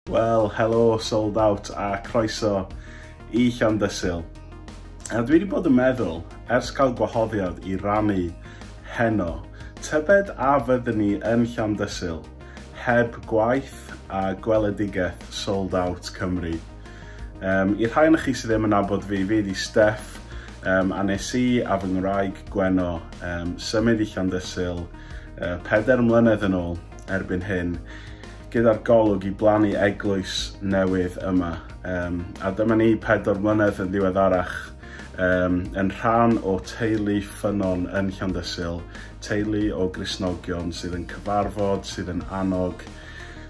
Wel, helo, Sold Out a croeso i Llandysul. A dwi wedi bod yn meddwl, ers cael gwahoddiad i rannu heno, tybed a fyddwn ni yn Llandysul heb gwaith a gweledigaeth Sold Out Cymru. I'r rhai ohonoch chi sydd ddim yn nabod fi, fi ydi Steff, a nes i a fy ngwraig Gwenno symud i Llandysul 4 mlynedd yn ôl erbyn hyn, gyda'r golwg i blannu eglwys newydd yma. A dyma ni 4 mlynedd yn ddiweddarach, yn rhan o teulu Ffynnon yn Llandysul, teulu o Gristnogion sydd yn cyfarfod, sydd yn annog,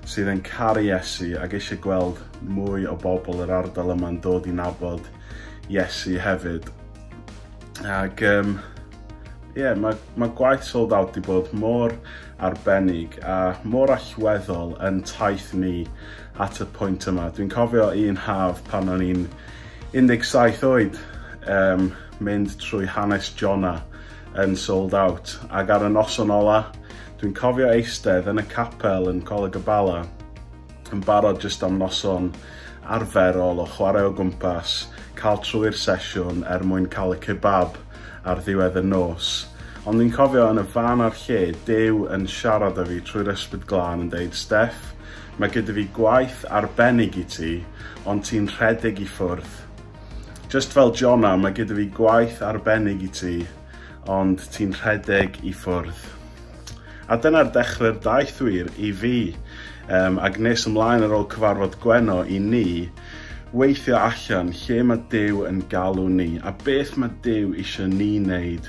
sydd yn caru Iesu ac eisiau gweld mwy o bobl yr ardal yma'n dod i nabod Iesu hefyd. Ac ie, mae gwaith Sold Out wedi bod mor arbennig a mor allweddol yn taith ni at y pwynt yma. Dwi'n cofio un haf pan o'n i'n 17 oed, mynd trwy hanes Jonah yn Sold Out. Ac ar y noson ola, dwi'n cofio eistedd yn y capel yn Coleg y Bala yn barod jyst am noson arferol o chwarae o gwmpas, cael trwy'r sesiwn er mwyn cael y kebab ar ddiwedd y nos. Ond dwi'n cofio yn y fan a'r lle, Duw yn siarad â fi trwy'r Ysbryd Glân yn deud, Steff, mae gyda fi gwaith arbennig i ti, ond ti'n rhedeg i ffwrdd. Just fel Jonah, mae gyda fi gwaith arbennig i ti, ond ti'n rhedeg i ffwrdd. A dyna'r dechrau'r daith wir i fi, ac nes ymlaen ar ôl cyfarfod Gwenno i ni weithio allan lle mae Duw yn galw ni a beth mae Duw eisiau ni wneud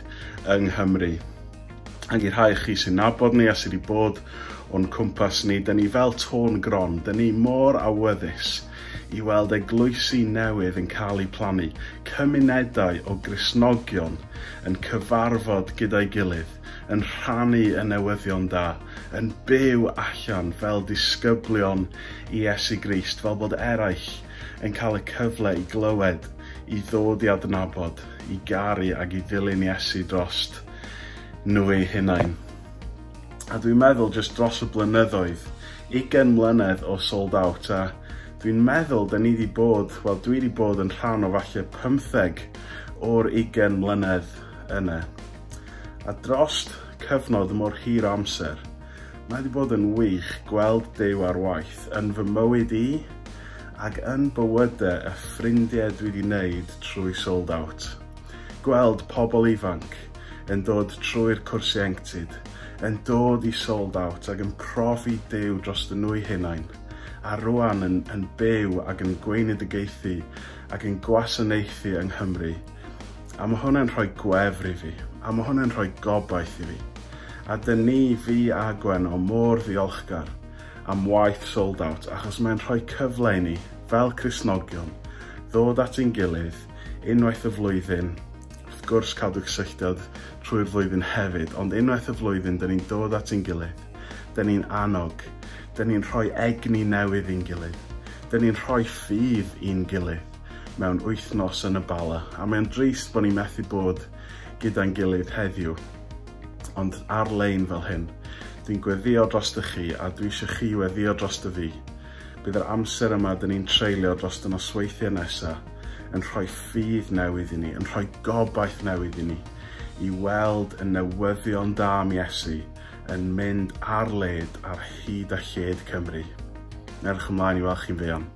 yng Nghymru. Ac i'r rhai chi sy'n nabod ni a sydd wedi bod o'n cwmpas ni, dyn ni fel tôn gron, dyn ni mor awyddus i weld eglwysi newydd yn cael eu plannu, cymunedau o Gristnogion yn cyfarfod gyda'i gilydd, yn rhannu y newyddion da, yn byw allan fel disgyblion i Iesu Grist, fel bod eraill yn cael y cyfle i glywed, i ddod i adnabod, i garu ac i ddilyn Iesu drost nhw eu hunain. A dwi'n meddwl jyst dros y blynyddoedd, 20 mlynedd o Sold Out, a dwi'n meddwl da ni wedi bod, wel dwi wedi bod yn rhan o falle 15 o'r 20 mlynedd yna. A drost cyfnod mor hir o amser, mae wedi bod yn wych gweld Duw ar waith yn fy mywyd i ac yn bywydau y ffrindiau dwi wedi wneud trwy Sold Out. Gweld pobl ifanc yn dod trwy'r cwrs ieuenctid, yn dod i Sold Out ac yn profi Duw dros nhw eu hunain, a rwan yn byw ac yn gweinidogaethu ac yn gwasanaethu yng Nghymru. A mae hwnna'n rhoi gwefr i fi, a mae hwnna'n rhoi gobaith i fi. A dyn ni, fi a Gwenno, mor ddiolchgar am waith Sold Out, achos mae'n rhoi cyfle i ni, fel Cristnogion, ddod at ein gilydd unwaith y flwyddyn, wrth gwrs cadw cysylltiad trwy'r flwyddyn hefyd, ond unwaith y flwyddyn, dyn ni'n dod at ein gilydd, dyn ni'n annog, dyn ni'n rhoi egni newydd i'n gilydd, dyn ni'n rhoi ffydd i'n gilydd mewn wythnos yn y Bala. A mae'n drist bod ni'n methu bod gyda'n gilydd heddiw, ond ar-lein fel hyn, dwi'n gweddio drosto chi a dwi eisiau chi weddio drosto fi. Bydd yr amser yma dyn ni'n treulio dros y nosweithiau nesaf yn rhoi ffydd newydd i ni, yn rhoi gobaith newydd i ni, i weld y newyddion da am Iesu yn mynd ar led ar hyd a lled Cymru. Edrych ymlaen i weld chi'n fuan.